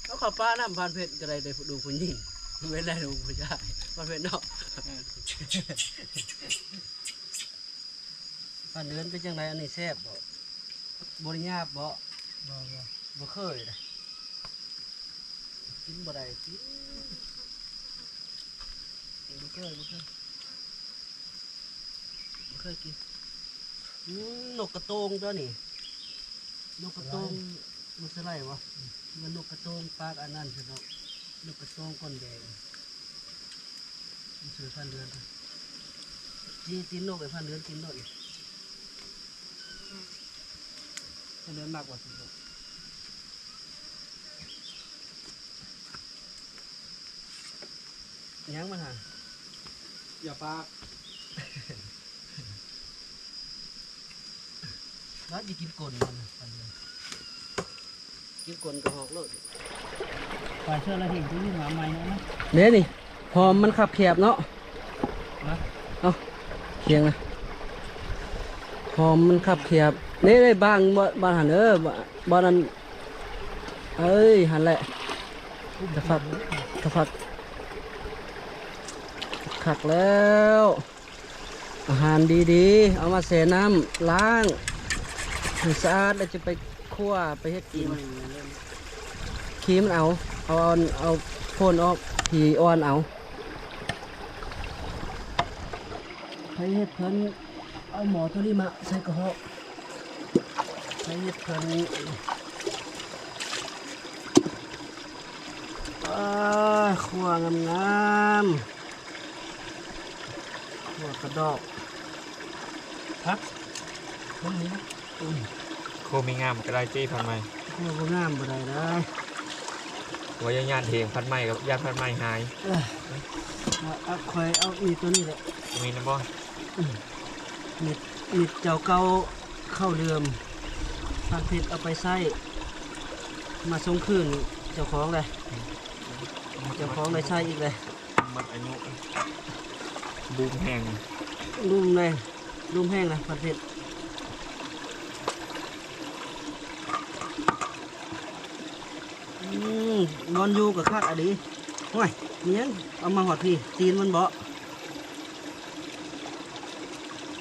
ເອົາເຂົ້າປ່ານຳ ພັນເພັດກໍໄດ້ ໄດ້ລູກຜູ້ຍິງ ເວັ້ນໄດ້ລູກຜູ້ຊາຍ ພັນເພັດເນາະ. ເອີ ພັນເດືອນເປັນຈັ່ງໃດ ອັນນີ້ແຊບບໍ່? ບໍ່ໄດ້ຫຍາບບໍ່? ບໍ່ ບໍ່ ບໍ່ເຄີຍເດ້. ກິນບໍ່ໄດ້ຕິ ບໍ່ເຄີຍ ບໍ່ເຄີຍ ບໍ່ເຄີຍກິນ. ອືມ ນົກກະໂຕງຕົວນີ້ ນົກກະໂຕງ ມັນສະໄລວະ ມັນນົກກະໂຕງປາກອັນນັ້ນຊະເນາະ ນົກກະໂຕງກົ້ນແດງ. ມັນຊື່ພັນເດືອນ ຈີ ຈີນນົກໄອ້ພັນເດືອນກິນໂລດນີ້ ພັນເດືອນມັກວ່າຊີ້. ຫຍັງມັນຫາ ຢ່າປາກ ລາວຊິກິນກົ້ນມັນ ກິນກົ້ນກະຮອກໂລດ. ປາເຊື່ອລະເຫັນທີ່ຫາໃໝ່ນະ ເດ້ນີ້ ຫອມມັນຄັບແຄບເນາະ ນະ ເອົາ ຄຽງນະ ຫອມມັນຄັບແຄບ ເດ້ ເດ້ ບາງ ບ່ອນຫັ້ນ ເອີ ບ່ອນ ບ່ອນນັ້ນ ເອີຍ ຫັ້ນແຫຼະ ສະພັດ ສະພັດ ຄັກແລ້ວ. ອາຫານດີໆ ເອົາມາແຊ່ນ້ຳ ລ້າງໃຫ້ສະອາດ ແລ້ວຈະໄປຂົ້ວ ໄປເຮັດກິນ. ຂີ້ມັນເອົາ ເອົາ ເອົາໂພນອອກ ຂີ້ອ່ອນເອົາ. ໃຜເຮັດເພິ່ນ ເອົາໝໍໂທລິມະໃສ່ກະເຫາະ ໃຜເຮັດເພິ່ນ. ອາ ຂົ້ວງາມໆ ຂົ້ວກະດອກ ພັກ ຄົນນີ້ນະ ອືມ ຄົວມີງາມກະໄດ້ຕິ ພັນໄມ້ ຄົວບໍ່ງາມບໍ່ໄດ້ເດີ ວ່າຢ້ານເຖງພັນໄມ້ ກະຢ້ານພັນໄມ້ຫາຍ. ເອີ ເອົາ ຂ້ອຍເອົາມີດໂຕນີ້ແຫຼະ ມີນຳບໍ່? ອືມ ມີດ ມີດເຈົ້າເກົ່າ ເຂົ້າເດີມ ພັນເພັດເອົາໄປໃຊ້ ມາສົ່ງຄືນເຈົ້າຂອງແຫຼະ ເຈົ້າຂອງໄດ້ໃຊ້ອີກແຫຼະ ໝົດອາຍຸ ບູມແຮງ ບູມແຮງ ບູມແຮງນະ ພັນເພັດ. ອືມ ບ່ອນຢູ່ກະຄັກອະດີ. ໂອ້ຍ ມີຫຍັງ ເອົາມາຮອດພີ້ ຕີນມັນເບາະ.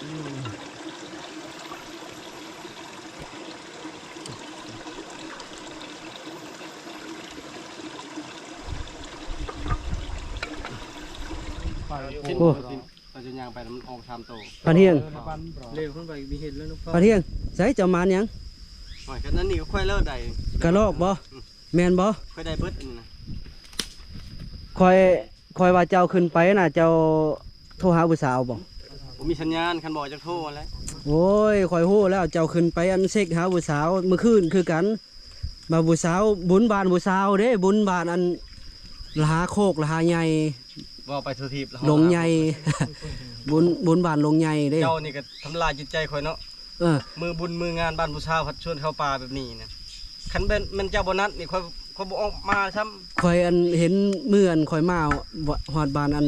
ອືມ ໂອ້ ເຂົາຈະຍ່າງໄປແລ້ວມັນອອກສາມໂຕ. ພັນຮຽງ ເລວຂຶ້ນໄປມີເຫັນແລ້ວເນາະ ພັນຮຽງ. ໃສ ເຈົ້າມານຫຍັງ? ໂອ້ຍ ກະນັ້ນນີ້ກະຂ້ອຍເລີດໄດ້ ກະລອກບໍ່? ອືມ ແມ່ນບໍ່? ຂ້ອຍໄດ້ເບິດອັນນີ້ນະ ຂ້ອຍ ຂ້ອຍວ່າເຈົ້າຂຶ້ນໄປນະ ເຈົ້າໂທຫາຜູ້ສາວບໍ່? ບໍ່ມີສັນຍານ ຄັນບໍ່ຈັກໂທຫັ້ນແຫຼະ. ໂອ້ຍ ຂ້ອຍຮູ້ແລ້ວ ເຈົ້າຂຶ້ນໄປອັນເຊັກຫາຜູ້ສາວມື້ຄືນຄືກັນ ມາຜູ້ສາວ ບຸນບ້ານຜູ້ສາວເດ້ ບຸນບ້ານອັນລະຫາໂຄກລະຫາໃຫຍ່ ເວົ້າໄປທົ່ວທີບ ລົງໃຫຍ່ ບຸນ ບຸນບ້ານລົງໃຫຍ່ເດ້. ເຈົ້ານີ້ກະທຳລາຍຈິດໃຈຂ້ອຍເນາະ. ເອີ ມື້ບຸນມື້ງານບ້ານຜູ້ສາວພັດຊວນເຂົ້າປ່າແບບນີ້ນະ ຄັນແມ່ນ ແມ່ນເຈົ້າບໍ່ນັດນີ້ ຂ້ອຍ ຂ້ອຍບໍ່ອອກມາຊ້ຳ. ຂ້ອຍອັນເຫັນມື້ອັນຂ້ອຍມາ ຮອດບ້ານອັນ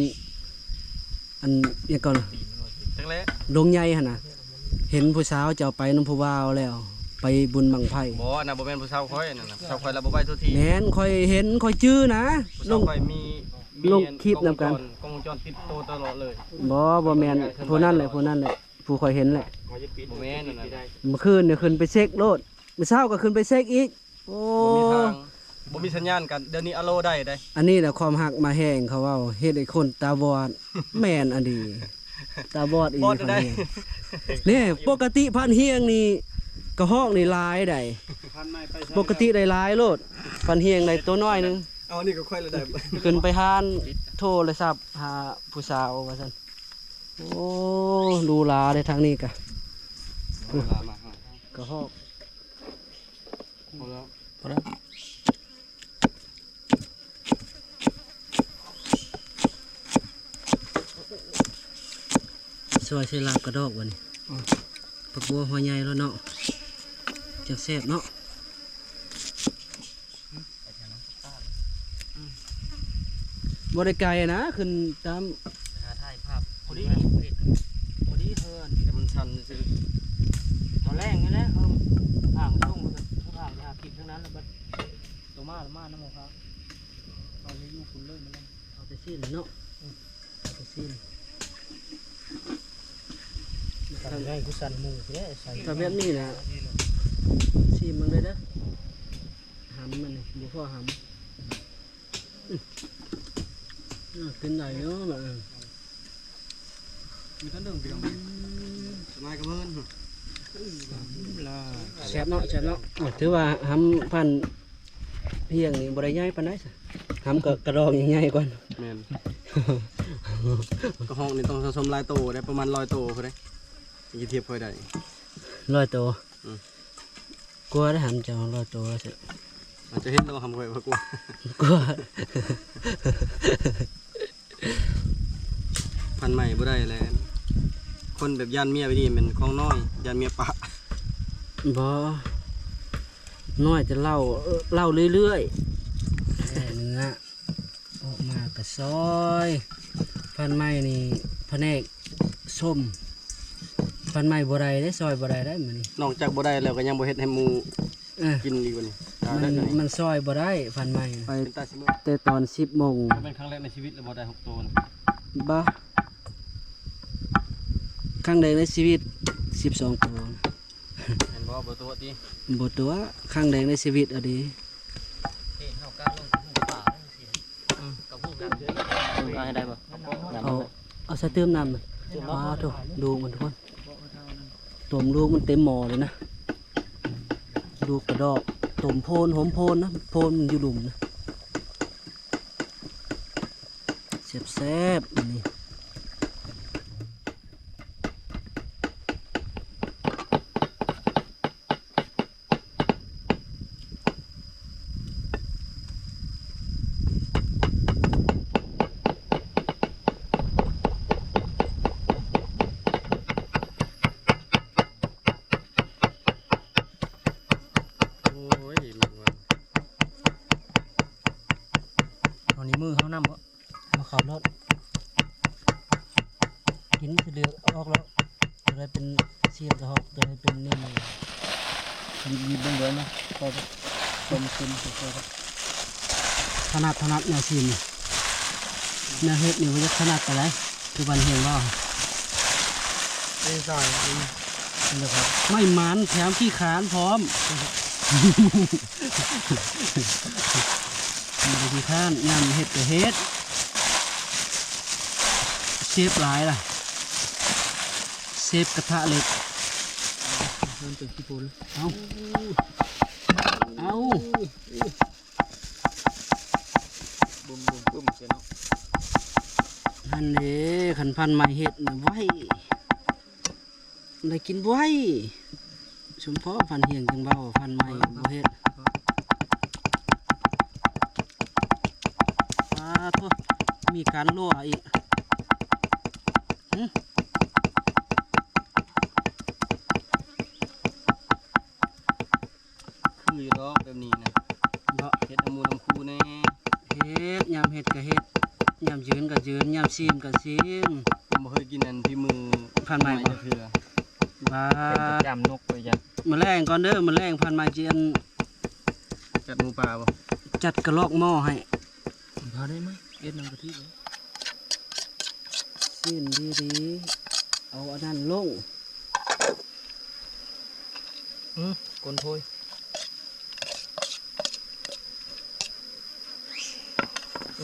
ອັນຫຍັງກ່ອນ ຈັກແຫຼະ ດົງໃຫຍ່ຫັ້ນນະ ເຫັນຜູ້ສາວເຈົ້າໄປນຳຜູ້ບ່າວແລ້ວ ໄປບຸນບັ້ງໄຟ. ບໍ່ ອັນນັ້ນບໍ່ແມ່ນຜູ້ສາວຂ້ອຍ ອັນນັ້ນນະ ຜູ້ສາວຂ້ອຍລະບໍ່ໄປທຸກທີ່. ແມ່ນ ຂ້ອຍເຫັນ ຂ້ອຍຈື່ນະ ຜູ້ສາວຂ້ອຍມີ ລົງ ມີ ລົງຄລິບນຳກັນ ກ້ອງວົງຈອນ ກ້ອງວົງຈອນປິດໂຕຕະຫຼອດເລີຍ. ບໍ່ ບໍ່ແມ່ນ ຜູ້ນັ້ນແຫຼະ ຜູ້ນັ້ນແຫຼະ ຜູ້ຂ້ອຍເຫັນແຫຼະ. ບໍ່ແມ່ນອັນນັ້ນ ມື້ຄືນນີ້ຂຶ້ນໄປເຊັກໂລດ ມື້ເຊົ້າກະຂຶ້ນໄປເຊັກອີກ. ໂອ້ ບໍ່ມີທາງ ບໍ່ມີສັນຍານກັນ ດຽວນີ້ອາໂລໄດ້ເດ້. ອັນນີ້ແຫຼະຄວາມຮັກມາແຮງ ເຂົາເວົ້າ ເຮັດໃຫ້ຄົນຕາບອດ. ແມ່ນອີ່ຫຼີ ຕາບອດອີ່ຫຼີ. ນີ້ ປົກກະຕິພັນຮຽງນີ້ ກະຮອກນີ້ຫຼາຍໃດ໋ ປົກກະຕິໄດ້ຫຼາຍໂລດ ພັນຮຽງໄດ້ໂຕນ້ອຍໜຶ່ງ. ເອົາ ອັນນີ້ກະຂ້ອຍລະໄດ້ ຂຶ້ນໄປຮ້ານໂທລະສັບຫາຜູ້ສາວວ່າຊັ້ນ. ໂອ້ ຫຼູຫຼາເດ້ທາງນີ້ກະ ກະຮອກ. ພໍແລ້ວ ພໍແລ້ວ ຊ່ອຍໃສ່ລາບກະດອກບາດນີ້. ອືມ ຜັກບົວຫົວໃຫຍ່ໂລດເນາະ ຈັ່ງແຊບເນາະ. ບໍ່ໄດ້ໄກນະ ຂຶ້ນຕາມ ໄປຫາຖ່າຍພາບ ພໍດີ ພໍດີເຮີນ ແຕ່ມັນຊັນຊື່ໆ. ຕອນແລງນີ້ແຫຼະ ເອີ ທາງຕົງ ທາງໄປຫາກິນທາງນັ້ນ ແລ້ວບັດໂຕມາລະມານຳໝູ່ເຂົາ ເຮົາຊິຢູ່ພຸ້ນເລີຍ ມັນເອົາແຕ່ຊີ້ນເນາະ. ອືມ ເອົາແຕ່ຊີ້ນ ສັນໃຫຍ່ຄືສັນໝູແທ້. ຖ້າແບບນີ້ນະ ຊີມເບິ່ງເດີ ຫຳມັນນີ້ ບໍ່ພໍຫຳ. ອ່າ ກິນໄດ້ຢູ່ບາດນີ້ ມີແຕ່ເລື່ອງປຽກ ສະບາຍກັບເພິ່ນ ແຊບເນາະ ແຊບເນາະ. ອ່າ ຖືວ່າຫຳພັນຮຽງນີ້ບໍ່ໄດ້ໃຫຍ່ປານໃດຊະ ຫຳກໍກະດອງໃຫຍ່ກວ່າ. ແມ່ນ ກະຮອກນີ້ຕ້ອງສະສົມຫຼາຍໂຕໄດ໋ ປະມານຮ້ອຍໂຕພຸ້ນເດ ຈຶ່ງຈະທຽບຂ້ອຍໄດ້ ຮ້ອຍໂຕ. ອືມ ກວ່າໄດ໋ຫຳເຈົ້າຮ້ອຍໂຕ ອາດຈະເຫັນແລ້ວຫຳຂ້ອຍວ່າກວ່າ ກວ່າ ພັນໃໝ່ບໍ່ໄດ້ແຫຼະ ຄົນແບບຢ້ານເມຍແບບນີ້ແມ່ນຂອງນ້ອຍ ຢ້ານເມຍປະ ບໍ່ ນ້ອຍແຕ່ເຫຼົ້າ ເຫຼົ້າເລື້ອຍໆ ແຕ່ເນື້ອ ອອກມາກະຊອຍ ພັນໃໝ່ນີ້ພະແນກສົ້ມ ພັນໃໝ່ບໍ່ໄດ້ເດ້ ຊອຍບໍ່ໄດ້ເດ້ມື້ນີ້ ນອກຈາກບໍ່ໄດ້ແລ້ວກໍຍັງບໍ່ເຮັດໃຫ້ໝູ່ ເອີ ກິນອີກບັດນີ້ ມັນ ມັນຊອຍບໍ່ໄດ້ພັນໃໝ່ ໄປ ເປັນຕາຊິເມືອ ແຕ່ຕອນສິບໂມງ ແມ່ນຄັ້ງແລກໃນຊີວິດແລ້ວບໍ່ໄດ້ຫົກໂຕນະ ບໍ່ ຄັ້ງແລກໃນຊີວິດສິບສອງໂຕ ແມ່ນບໍ່? ບໍ່ຕົວະຕິ ບໍ່ຕົວະ ຄັ້ງແລກໃນຊີວິດ ເອົາດີ ເອີ ເຮົາກ້າລົງກັບຫູປ່າ ອືມ ກັບຫູນຳ ອືມ ເອົາໃຫ້ໄດ້ບໍ່? ເອົາ ເອົາໃສ່ຕື່ມນ້ຳ ອ້າໂທ້ ດູກມັນທຸກຄົນ ຕົ້ມລູກມັນເຕັມໝໍ້ເລີຍນະ ລູກກະດອກ ຕົ້ມໂພນ ຫົມໂພນນະ ໂພນມັນຢູ່ລຸ່ມນະ ແຊບໆ ອັນນີ້. ໂອ້ຍ ແມ່ນວ່າ ເອົານີ້ມືເຮົານຳບໍ່? ມາເຂົ້າໂລດ ກິນຊິເລືອກອອກແລ້ວ ຕົວໃດເປັນຊີ້ນກະຮອກ ຕົວໃດເປັນນີ້ ຍິບເບິ່ງເດີເນາະ ກໍຕົ້ມຂຶ້ນ ຖະໜັດ ຖະໜັດແນວຊີ້ນ ແນວເຮັດນີ້ບໍ່ຢາກຖະໜັດປານໃດ ຄືບ້ານຮຽງເວົ້າ ເປັນຊອຍ ໄມ້ໝັນ ແຖມຂີ້ຄ້ານພ້ອມ ບໍ່ໄດ້ຂີ້ຄ້ານ ຍາມເຮັດກໍເຮັດ ເຊຟຫຼາຍລະ ເຊຟກະທະເຫຼັກ ເລີ່ມເປັນຂີ້ຝຸ່ນ ເອົາ ເອົາ ບຸ້ມໆໆ ເນາະ ຫັ້ນເດ້ ຄັນພັນໃໝ່ເຮັດນະ ໄວ ໄດ້ກິນໄວ ສົມພໍພັນຮຽງຈຶ່ງເວົ້າ ພັນໃໝ່ບໍ່ເຮັດ ປາໂທ້ ມີການລົວະອີກ ຫື ຄືຢູ່ດອກແບບນີ້ນະ ເນາະ ເຮັດນຳໝູ່ນຳຄູ່ແດ່ ເຮັດ ຍາມເຮັດກະເຮັດ ຍາມຢືນກະຢືນ ຍາມຊີມກະຊີມ ບໍ່ເຄີຍກິນອັນຝີມືພັນໃໝ່ບໍ່ ຈັກເທື່ອ ບາດ ເປັນປະຈຳນົກໄປຈ້ະ ມື້ແລງກ່ອນເດີ ມື້ແລງພັນໃໝ່ຊິອັນ ຈັດໝູປ່າບໍ່ ຈັດກະລອກໝໍ້ໃຫ້ ພາໄດ້ໄໝ ເຮັດນຳກະທິ ຊີ້ນດີໆ ເອົາອັນນັ້ນລົງ ອື ກົ້ນໂພຍ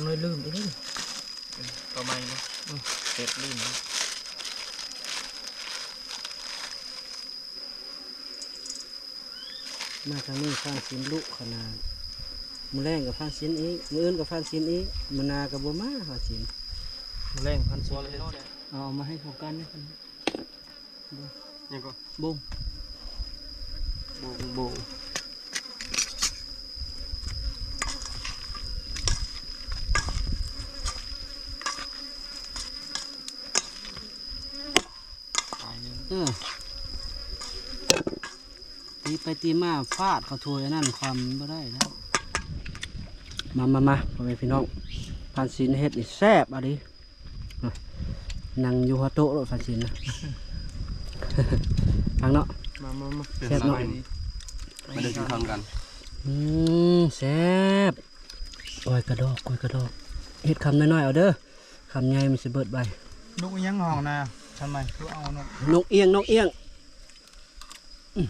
ນ້ອຍລືມອີກ ເອົາໃໝ່ເນາະ ອື ເຮັດລືມ ມາທາງນີ້ຟານສິນດຸຂະໜາດ ມື້ແລງກໍຟານສິນອີກ ມື້ອື່ນກໍຟານສິນອີກ ມື້ໜ້າກໍບໍ່ມາຟານສິນ ມື້ແລງຟານສິນ ເອົາມາໃຫ້ເຂົາກັນ ຍັງກໍ ບົງ ບົງ ບົງ ເອີ ຕີໄປຕີມາຟາດເຂົ້າຖ້ວຍອັນນັ້ນຄວ່ຳບໍ່ໄດ້ແລ້ວ ມາໆໆ ພໍ່ແມ່ພີ່ນ້ອງ ພານສິນເຮັດນີ້ແຊບອີ່ຫຼີ ນັ່ງຢູ່ຫົວໂຕະໂລດພານສິນນະ ຟັງເນາະ ມາໆໆ ແຊບເນາະ ສະບາຍດີ ມາເດີກິນເຂົ້ານຳກັນ ອືມ ແຊບ ກ້ອຍກະດອກ ກ້ອຍກະດອກ ເຮັດຄຳນ້ອຍໆ ເອົາເດີ ຄຳໃຫຍ່ມັນຊິເບິດໄວ ນົກອີ່ຫຍັງຮ້ອງນະ ທຳໄມຄືເອົານົກ ນົກອຽງ ນົກອຽງ ອືມ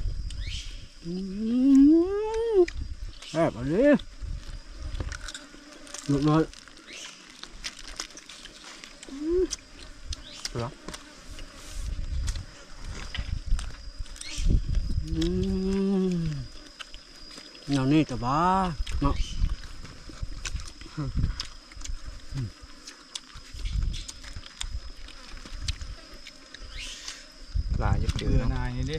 ແຊບອີ່ຫຼີ ລວກນ້ອຍ ອືມ ເກືອ ອືມ ແນວນີ້ຕະບາເນາະ. ຫຼາຍຢູ່ ເບື່ອໜ່າຍນີ້ເດ້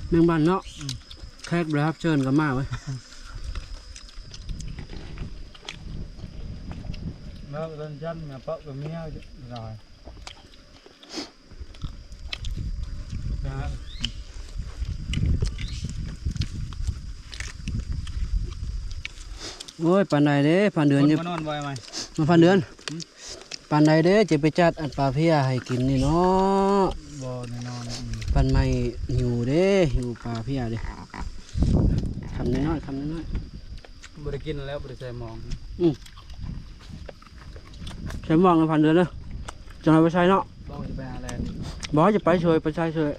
ແມງວັນເນາະ. ອືມ ແຂກບໍ່ໄດ້ຮັບເຊີນກໍມາເວີຍ ແລ້ວເລື່ອງຊັ້ນແມ່ເປາະກໍເມຍຫຼາຍ. ໂອ້ຍ ປານໃດເດ້ ປານເດືອນ ຄົນມານອນບໍ່ ອ້າຍໃໝ່ ມາ ປານເດືອນ ຫືມ ປານໃດເດ້ ຈະໄປຈັດອັນປາເພຍໃຫ້ກິນນີ້ເນາະ. ບໍ່ແນ່ນອນ ອືມ ປານໃໝ່ຫິວເດ້ ຫິວປາເພຍເດ້. ຄຳນ້ອຍໆ ຄຳນ້ອຍໆ ບໍ່ໄດ້ກິນແລ້ວ ບໍ່ໄດ້ໃສ່ໝອງ. ອືມ ໃສ່ໝອງໃນພັນເດືອນເດີ ຈັ່ງໃຫ້ໄປໃສ່ເນາະ. ບໍ່ ຈະໄປຫາແລນ ບໍ່ ຈະໄປຊ່ວຍ ໄປໃສ່ຊ່ວຍ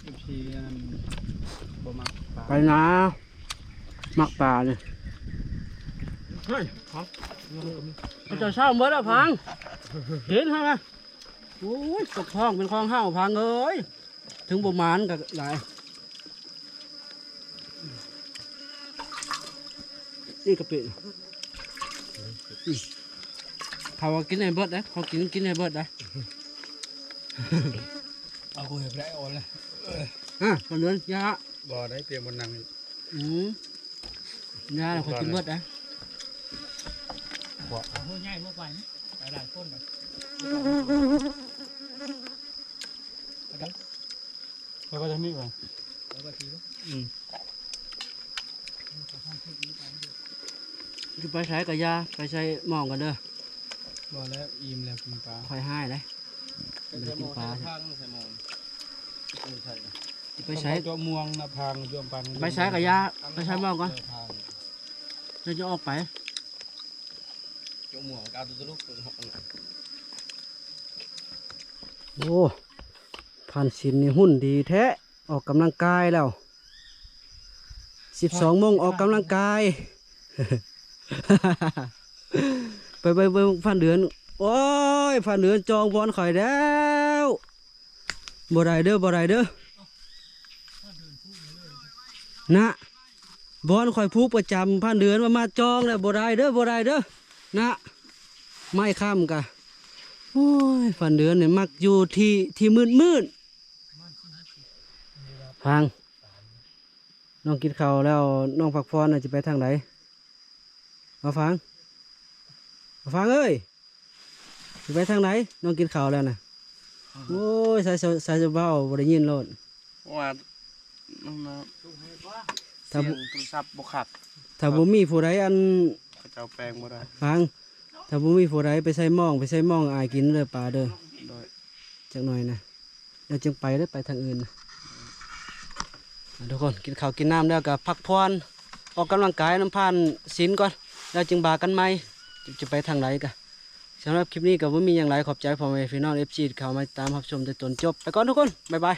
ເອັບຊີ ອັນນັ້ນບໍ່ມັກປາ ໄປນາ ມັກປານີ້. ເຮີ້ຍ ເຂົາເຈົ້າເຊົ້າເບິດແລ້ວພັງ ເຫັນຫັ້ນນະ. ໂອ້ຍ ຕົກທ້ອງເປັນຂອງເຮົາພັງເອີຍ. ເຖິງບໍ່ໝານກໍຫຼາຍ ນີ້ກະປິ ເຂົາວ່າກິນໃຫ້ເບິດເດ້ ເຂົາກິນ ກິນໃຫ້ເບິດເດ້. ເອົາກູໃຫ້ໄດ້ອ່ອນເລີຍ ຮະ ບໍ່ເຫຼືອ ຢ່າ ບໍ່ໄດ້ ປ່ຽນບ່ອນນັ່ງອີກ. ອືມ ຢ່າ ເຂົາກິນເບິດເດ້. ເອົາຫົວໃຫຍ່ມາໄປ ຫຼາຍໆຄົນເດ້. ແລ້ວກໍທາງນີ້ໄປ ແລ້ວກໍທີ ອືມ ຊິໄປໃສກໍຢ່າ ໄປໃສ່ໝອງກັນເດີ. ບໍ່ແລ້ວ ອີ່ມແລ້ວກິນປາ ຂ້ອຍຮ້າຍເດ້ ໄປໃສ່ໝອງ ໄປກິນປາ ໃສ່ທາງ ໃສ່ໝອງ ໄປໃສ່ ໄປໃສ່ ເຈາະມ່ວງນະພັງ ເຈາະປັນ ໄປໃສ່ກໍຢ່າ ໄປໃສ່ໝອງກ່ອນ ເອີ ພັງ ແລ້ວຈະອອກໄປ. ໂອ້ ພານສິນນີ້ຫຸ່ນດີແທ້ ອອກກຳລັງກາຍແລ້ວ ສິບສອງໂມງອອກກຳລັງກາຍ. ໄປ ໄປເບິ່ງພານເດືອນ ໂອ້ຍ ພານເດືອນຈອງບ່ອນຂ້ອຍແລ້ວ. ບໍ່ໄດ້ເດີ ບໍ່ໄດ້ເດີ ນະ ບ່ອນຂ້ອຍຜູກປະຈຳ ພານເດືອນວ່າມາຈອງແລ້ວ ບໍ່ໄດ້ເດີ ບໍ່ໄດ້ເດີ ນະ ໄມ້ຄ້ຳກະ ໂອ້ຍ ພານເດືອນນີ້ມັກຢູ່ທີ່ ທີ່ມືດໆ. ພັງ ນ້ອງກິນເຂົ້າແລ້ວ ນ້ອງພັກຜ່ອນ ຈະໄປທາງໃດ? ມາຟັງ ມາຟັງເອີຍ ຊິໄປທາງໃດ? ນ້ອງກິນເຂົ້າແລ້ວນະ. ໂອ້ຍ ສາຍ ສາຍເວົ້າບໍ່ໄດ້ຍິນໂລດ ເພາະວ່າມັນ ຖ້າ ສຽງໂທລະສັບບໍ່ຄັກ ຖ້າບໍ່ມີຜູ້ໃດອັນ ເຂົາເຈົ້າແປງບໍ່ໄດ້ ຟັງ ຖ້າບໍ່ມີຜູ້ໃດໄປໃສ່ໝອງ ໄປໃສ່ໝອງອ້າຍກິນເດີປາເດີ. ໂດຍ ຈັກໜ່ອຍນະ ແລ້ວຈຶ່ງໄປເດີ ໄປທາງອື່ນນະ. ອ່າ ທຸກຄົນ ກິນເຂົ້າກິນນ້ຳແລ້ວກໍພັກຜ່ອນ ອອກກຳລັງກາຍນຳພານສິນກ່ອນ ແລ້ວຈຶ່ງວ່າກັນໃໝ່ ຈະ ຈະໄປທາງໃດກະ. ສຳລັບຄລິບນີ້ກໍບໍ່ມີຫຍັງຫຼາຍ ຂອບໃຈພໍ່ແມ່ພີ່ນ້ອງເອັຟຊີ ທີ່ເຂົ້າມາຕິດຕາມຮັບຊົມແຕ່ຕົ້ນຈົບ ໄປກ່ອນທຸກຄົນ ບາຍບາຍ.